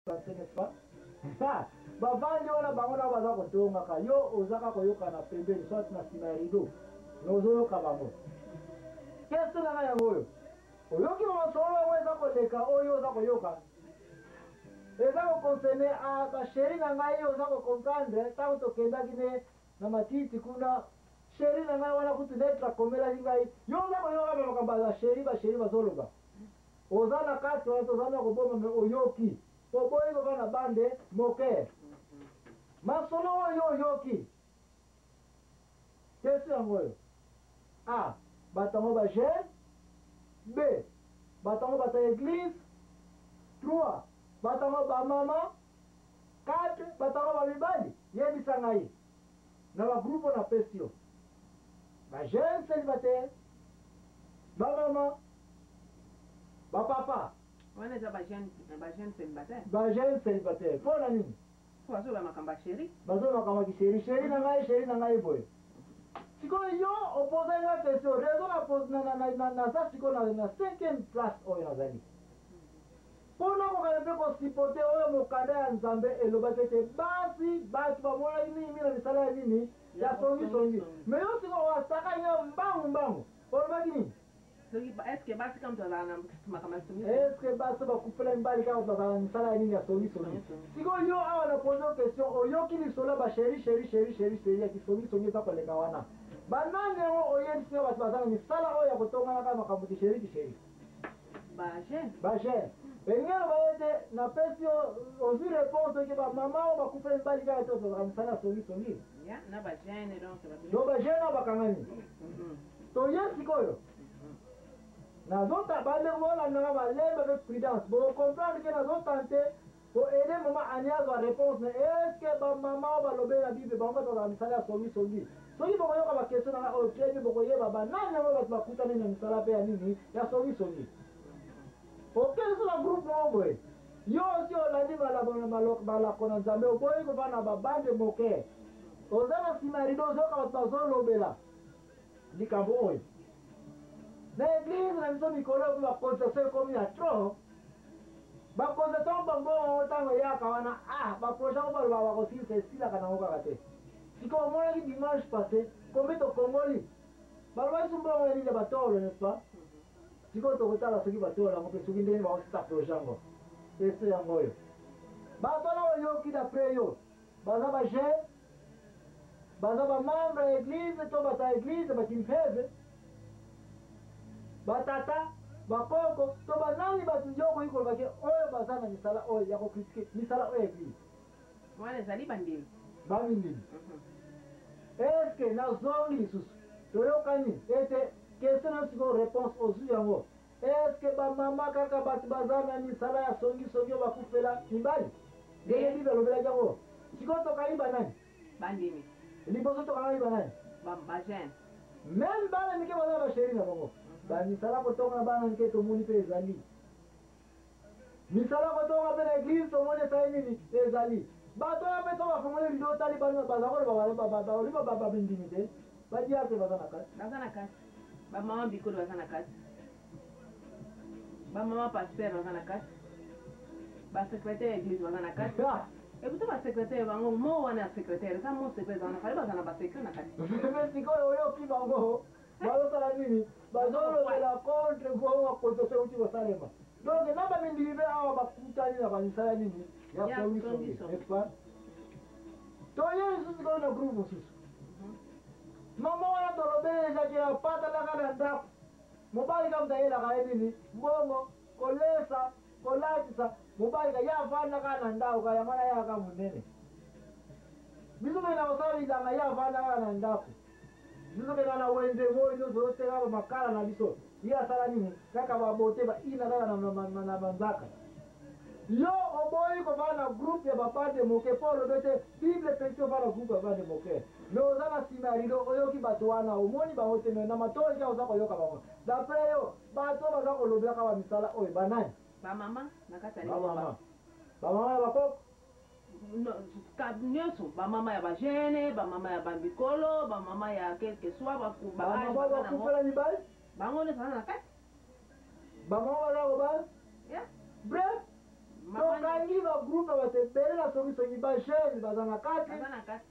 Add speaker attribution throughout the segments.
Speaker 1: français, n'est-ce pas? Bavandi wana bango na baza kotongaka, yo oza kaka koyoka na pembeni, soit na nsima ya rideau, mais ozoyoka bango. Question na ngai yango oyo, oyoki masolo yango eza koleka oyo oza koyoka eza koconcerne a basheri na ngai, oza kocomprendre ntango tokendaki ne na matiti kuna, sheri na ngai wana kutu lettre akomelaki ngai, yo oza koyoka ba makambo ya basheri, basheri bazoloba, oza na kati wana, toza na koboma, me oyoki oboyi kova na bande moke masolo oyo oyoki. Question yango oyo: A, bato yango bajeune; B, bato yango bato ya église; 3, bato yango bamama; 4, bato yango bamibali. Yebisa ngai na bagroupe oyo napesi yo: bajeune célibataire, bamama, bapapa.
Speaker 2: Wana eza bajeune, bajeune célibataire.
Speaker 1: Bajeune célibataire, mpo na nini?
Speaker 2: Po bazoloba makambo ya chéri.
Speaker 1: Bazoloba makambo ya kichéri, chéri na ngai, chéri na ngai boye. Sikoyo yo opose nga question, raison na pose naza sikoyo na cinquième place oyo nazali mpo nakokana mpe kosupporter oyo mokanda ya Nzambe elobaki ete basi bato bamonaki mingi na misala ya nini, ya songisongi. Mais yo sikoyo oasaka nga mbangu mbangu, olobaki nini?
Speaker 2: Soki est-ce basi kaka moto azala na makambo ya songi?
Speaker 1: Est-ce basi bakufela mibali kaka bazala na misala ya nini, ya songisongi? Sikoyo yo awa na pose question, oyoki lisolo ya bachéri, chéri, chéri, chéri, chéri ya kisongisongi eza koleka wana, banani yango oyebisi nga bato baza na misala oyo ya kotongana kaka makambo kichéri kichéri?
Speaker 2: Bajeune.
Speaker 1: Bajeune. Elingi eloba ete napesi yo, ozwi réponse oke bamama oyo bakufela mibali kaka te bazalaka misala ya songisongi.
Speaker 2: Ya na bajeune, donc bato.
Speaker 1: Donc bajeune oyo bakangani. Toye sikoyo nazota, bandeko bolandanga malembe avec prudence, bocomprendre ke nazotenter koaider mama Ani azwa réponse. Mais est ce que bamama oyo balobeli na Bible, bango bazalaka misala ya songisongi? Soki bokoyoka baquestion nanga oyo très bien, bokoyeba banani yango bato bakutani na misala mpe ya nini, ya songisongi. Okende so na groupe moko boye, yo osi olandi malako na Nzambe, oboyi kovanda na babande moke, oza na nsima ya rideau, ozoyoka bato bazolobela likambo oyo na église na biso. Mikolo oyo mpe bacotisation ekomi ya trop. Bacotisation, bambongo ntango eyaka wana, ah, baprojet yango balobaka bakosilisa, esilaka nango kaka te. Sikoyo omonaki dimanche passé combien tokongoli, balobaki so mbongo ya nini, ya batolo, n'est-ce pas? Sikoyo tokotala soki batolo yango mpe soki ndenge bakosilisa projet yango. Eso yango oyo, bato wana oyoki, d'après yo, baza bajeune, baza bamembre ya église to bato ya église bakimpeve, batata, bakoko to banani? Bato yo okoki koloba ke oyo baza na misala oyo ya kocritiquer misala oyo ya église?
Speaker 2: Wana ezali bandimi.
Speaker 1: Bamindimi. Est-ce nazongi lisusu, toyokani ete question na sikoyo, réponse ozwi yango: est-ce bamama kaka bato baza na misala ya songisongi oyo bakufela mibali, ndenge Bible alobelaki yango? Sikoyo tokangi banani?
Speaker 2: Bandimi.
Speaker 1: Liboso tokangaki banani?
Speaker 2: Bajeune.
Speaker 1: Même bana mike baza na bachéri na bango. Bamisala kotonga na bana mike tomoni mpe ezali misala kotonga mpe na église, tomoni esali nini, ezali bato wana mpe. So bafongoli rideau, otali bana baza koloba, balobi babindimi te, badiacre baza na kati.
Speaker 2: Baza na kati, bamama bikolo baza na kati, bamama pasteur baza na kati, basecrétaire ya église baza na kati. Ekuta basecrétaire bango mo wana ya secrétaire eza mo secret wana, fale baza na basecret na kati.
Speaker 1: Mais sikoyo oyoki bango bazosala nini? Bazolobela contre bongo cotisation euti kosalema. Donc na bamindimi mpe awa bakutani na bamisala nini, ya songisongi, n'est-ce pas? Toye lisusu sikoyo na groupe mosusu. Mama wana tolobeli ezaki apatalaka na ndako, mobali kaka moto ayelaka ye nini, mbongo, kolesa, kolatisa. Mobali ka ye avandaka na ndako ka yango wana yaka monene. Biso tokenda kosala bilanga, ye avanda kaka na ndako. Biso tokenda na wenze moi nyonso, toteka bamakala na biso, ye asala nini, kaka babote baina kaka na banzaka. Yo oboyi kovanda na groupe ya babande moke mpo olobi ete Bible epekisi ovanda na groupe ya babande moke, mais oza na nsima ya rideau, oyoki bato wana, omoni bango te, mais na matoi kaka oza koyoka bango. D'après yo, bato oyo baza kolobelaka bamisala oyo banani?
Speaker 2: Bamama na kati ya
Speaker 1: bamama, bamama ya bakoko.
Speaker 2: Nyonso, bamama ya bajeune, bamama ya bamikolo, bamama ya quelque soit.
Speaker 1: Bamama bakufela mibali.
Speaker 2: Bango nyonso baza na kati.
Speaker 1: Bamama baza kobala. Bref. Tokangi bagroupe ya bato ebele na songisongi, bajeune baza na kati.
Speaker 2: Baza na kati.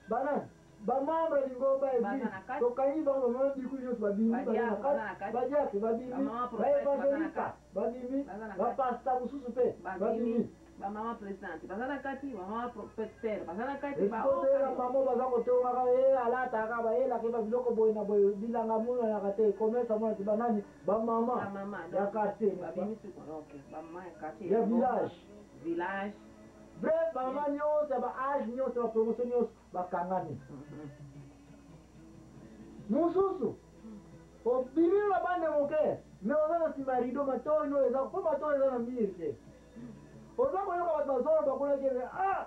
Speaker 1: Banani? Bamembre ya lingomba ya
Speaker 2: Baza
Speaker 1: église.
Speaker 2: na kati.
Speaker 1: Tokangi bango, bamama biku nyonso babimi, baza na
Speaker 2: Badiacre baza na
Speaker 1: kati.
Speaker 2: kati.
Speaker 1: Badiacre babimi.
Speaker 2: Bamama prophète baza na
Speaker 1: Baevangelista
Speaker 2: kati.
Speaker 1: babimi.
Speaker 2: Baza na kati.
Speaker 1: Bapasta mosusu mpe
Speaker 2: babimi.
Speaker 1: babimi.
Speaker 2: Bamama présidente baza na kati, bamama pasteur baza na kati.
Speaker 1: Esikotoyela mama baza kotongaka ye, alataka, bayelaka ye babiloko boye na boye, bilanga monanaka te, commerce amona te. Banani? Bamama
Speaker 2: bamama
Speaker 1: ya quartier, n'est-ce pas?
Speaker 2: Babimi sikoyo, ok, bamama ya quartier.
Speaker 1: Ya village.
Speaker 2: Village.
Speaker 1: Bref, bamama nyonso ya baage nyonso, ya bapromotion nyonso bakangami. Mosusu obimi na bande moke, me oza na nsima ya rideau, matoi oyo eza mpo matoi eza na mur te, oza koyoka bato bazoloba kuna kebe: "Ah,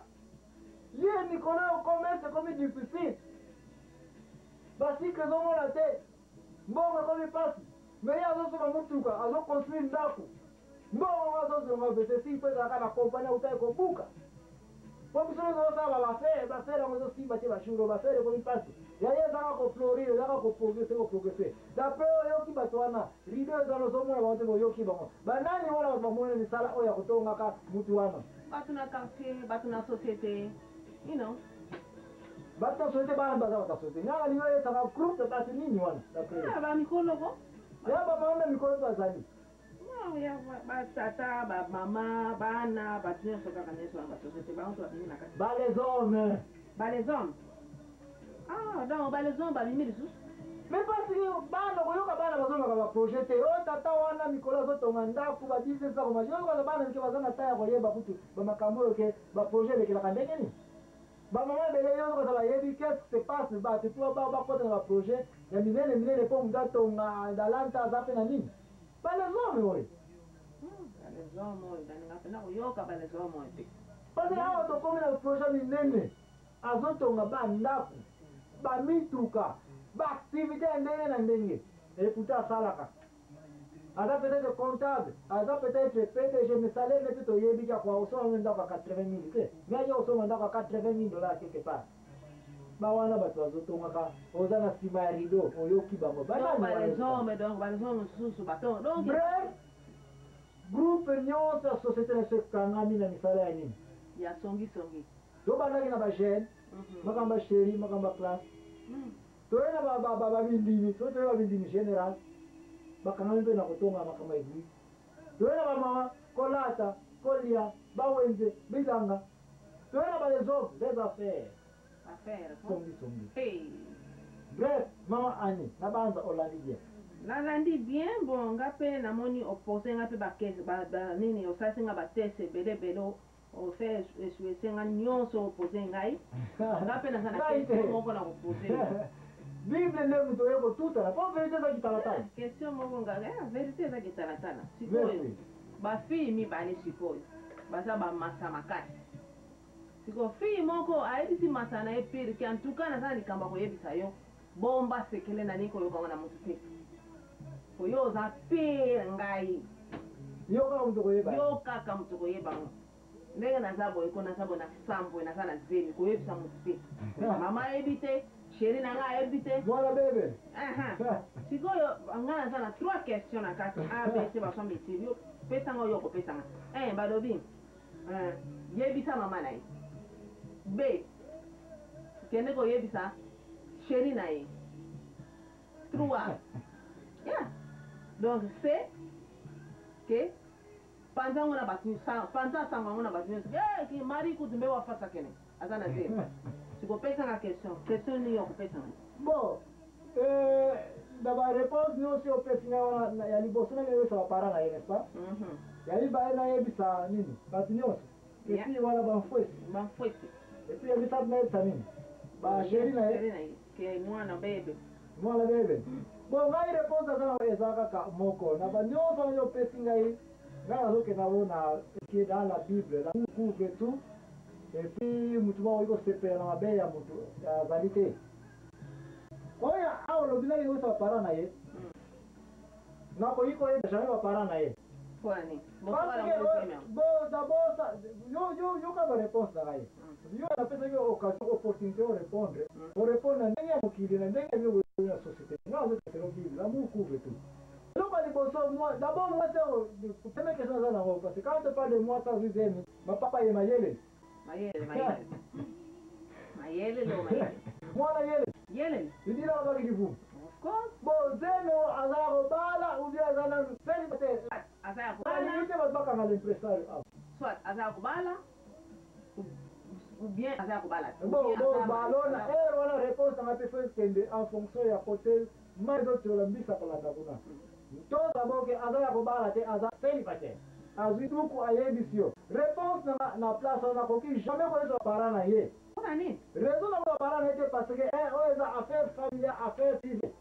Speaker 1: ye mikolo oyo commerce ekomi difficile, bacycle ezomona te, mbongo ekomi mpasi." Me ye azosomba motuka, azoconstruire ndako, mbongo ngo azozonga vesesi mpo ezalaka na kompani auta ekobuka, po biso nyonso ozosala baaffaire, baaffaire yango ezosimba te. Bajour oyo baaffaire ekomi mpasi, ya ye ezaka kofleurir, ezaka koprogresse, koprogresse. D'après oyoki bato wana, rideau eza, ozomona bango te, boyoki bango. Banani wana? Bato bamoni misala oyo ya kotongaka mutu wana.
Speaker 2: Bato na quartier, bato na société.
Speaker 1: Bato na société, bana baza bato ya société. Nga nalingi oyesaka groupe ya bato nini wana d'après yo?
Speaker 2: Ah, bamikoloko.
Speaker 1: Ya bamama na mikolo bazali.
Speaker 2: Ya batata, bamama, bana, bato nyonso kaka, nyonso na basociété, bango to babimi na kati.
Speaker 1: Bales hommes.
Speaker 2: Bales hommes, ah, donc bales hommes babimi lisusu.
Speaker 1: Mais parce que bana koyoka, bana bazolobaka baprojet te oyo tata wana mikolo azotonga ndako, babusiness akoma. Yokoza bana mike baza na ta ya koyeba kutu bamakambo oyo ke baprojet elekelaka ndenge nini. Bamama ebele yo koza bayebi qu'est-ce qui se passe, bato po bakota na baprojet ya minene minene, mpo moto atonga dalanta aza mpe na nini. Bales hommes oyo.
Speaker 2: Bales hommes oyo baninga mpena koyoka, bales hommes oyo te.
Speaker 1: Parce que awa tokomi na projet minene, azotonga bandako, bamituka, baactivité ya ndenge na ndenge. Eputa asalaka, aza peut-être comptable, aza peut-être PDG, mais salaire neti toyebi kaka osomba ndako ya 80 000 te, mais aye osomba ndako ya 80 000 $ quelque part. Bawana bato bazotongaka, oza na nsima ya rideau, oyoki bango.
Speaker 2: Donc bales hommes, donc bales hommes mosusu bato donc.
Speaker 1: Bref, groupe nyonso ya société na biso ekangami na misala ya nini?
Speaker 2: Ya songisongi.
Speaker 1: Tobandaki na bajeune, makambo ya chéri, makambo ya classe. Toye na babindimi, so toye babindimi général bakangami mpe na kotonga makambo ya église. Toye na bamama, kolata, kolia, bawenze, bilanga. Toye na bales hommes, des affaires.
Speaker 2: Affaire.
Speaker 1: Songisongi.
Speaker 2: Hey.
Speaker 1: Bref, mama Ani na banza olandi bien.
Speaker 2: Nalandi bien. Bon, nga mpe namoni opose nga mpe bakese nini, osalisi nga bateste ebele ebele, ofe esuese nga nyonso opose ngai. Nga mpe naza na
Speaker 1: Ngai te.
Speaker 2: question moko na kopose.
Speaker 1: Bible nde moto oye kotutana mpo vérité eza kitalatala.
Speaker 2: Question moko nga, vérité eza kitalatala sikoyo.
Speaker 1: Merci.
Speaker 2: Bafille mibale sikoyo baza bamasa makasi. Sikoyo fille moko ayebisi masa na ye pire ke: "En tout cas, naza na likambo ya koyebisa yo, bomba sekele na nini, koyoka na motu te, po yo oza pire ngai."
Speaker 1: Yo kaka moto koyeba.
Speaker 2: Yo kaka moto koyeba ngo ndenge naza boye, ko naza boye na sambwe, naza na zemi, koyebisa motu te, mama ayebi te, chéri na ngai ayebi te.
Speaker 1: Mwana bebe.
Speaker 2: Aha. Sikoyo ngai naza na trois questions na kati, A, B, C. Basombi etili yo, pesanga oyo okopesanga. Un, balobi yebisa mama na ye. B, kende koyebisa chéri na ye. Trois, yeah. Donc C, ke panza ngo na bato, panza sango yango na bato nyonso. Eh, ki mari kutu mbe wafasa kene aza na zemi. Sikopesanga question nini okopesanga?
Speaker 1: Bon, na baréponse nyonso opesi ngai wana, ya liboso ngai nayebisa baparent na ye, n'est-ce pas?
Speaker 2: Mhm.
Speaker 1: Ya mibale nayebisa nini? Bato nyonso. Et puis wana bamfwesi.
Speaker 2: Bamfwesi.
Speaker 1: Et puis ya misato nayebisa nini? Bachéri na ye.
Speaker 2: Chéri na ye, ke mwana bebe.
Speaker 1: Mwana bebe. Bon, ngai réponse aza na eza kaka moko na banyonso wana opesi ngai. Ngai nazokenda ngo na qui est dans la Bible, la couvre tout. Et puis mutu moko okoki kosepela na mabe ya mutu azali te. Oyo awa olobi ngai oyebisa baparent na ye, nakoki koyeba jamais baparent na ye.
Speaker 2: Mpona nini?
Speaker 1: Parce que bon, d'abord ça, yo yoka baréponse na ngai. Yo napesaki occasion, opportunité orépondre, orépondre na ndenge ya mokili, na ndenge ya bino na société. Nga azokatelo Bible, l'amour couvre tout. Eloko ya liboso, d'abord mwasi oyo, première question naza nango, parce que quand on parle de mwasi azwi zemi, bapapa ye mayele.
Speaker 2: Mayele, mayele. Mayele lo mayele.
Speaker 1: Mwana yele.
Speaker 2: Yele.
Speaker 1: Idila babaki livu.
Speaker 2: Of course.
Speaker 1: Bon, zemi oyo aza ya kobala ou bien aza nanu célibataire?
Speaker 2: Aza ya kobala.
Speaker 1: Nalingi te bato bakanga l'impresario awa.
Speaker 2: Soit aza ya kobala ou bien aza ya kobala te.
Speaker 1: Bon, bon, balona heure wana réponse nanga mpe faut ekende en fonction ya côté mai ezotiola mbisa kolanda kuna. Toza boke aza ya kobala te, aza célibataire. Azwi duku ayebisi yo. Réponse nanga na place wana, nakoki jamais koyesa parent na ye.
Speaker 2: Mpona nini?
Speaker 1: Raison na koyeba parent na ye te, parce que un oyo eza affaire familiale, affaire privée.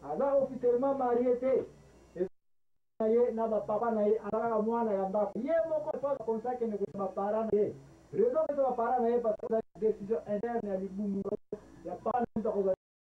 Speaker 1: Aza officiellement marié te. Na ye na bapapa na ye, aza kaka mwana ya ndako. Ye moko faut akonsa akende koyeba baparent na ye. Raison koyesa baparent na ye, parce que eza décision interne ya libumu ya papa na ye akozwa.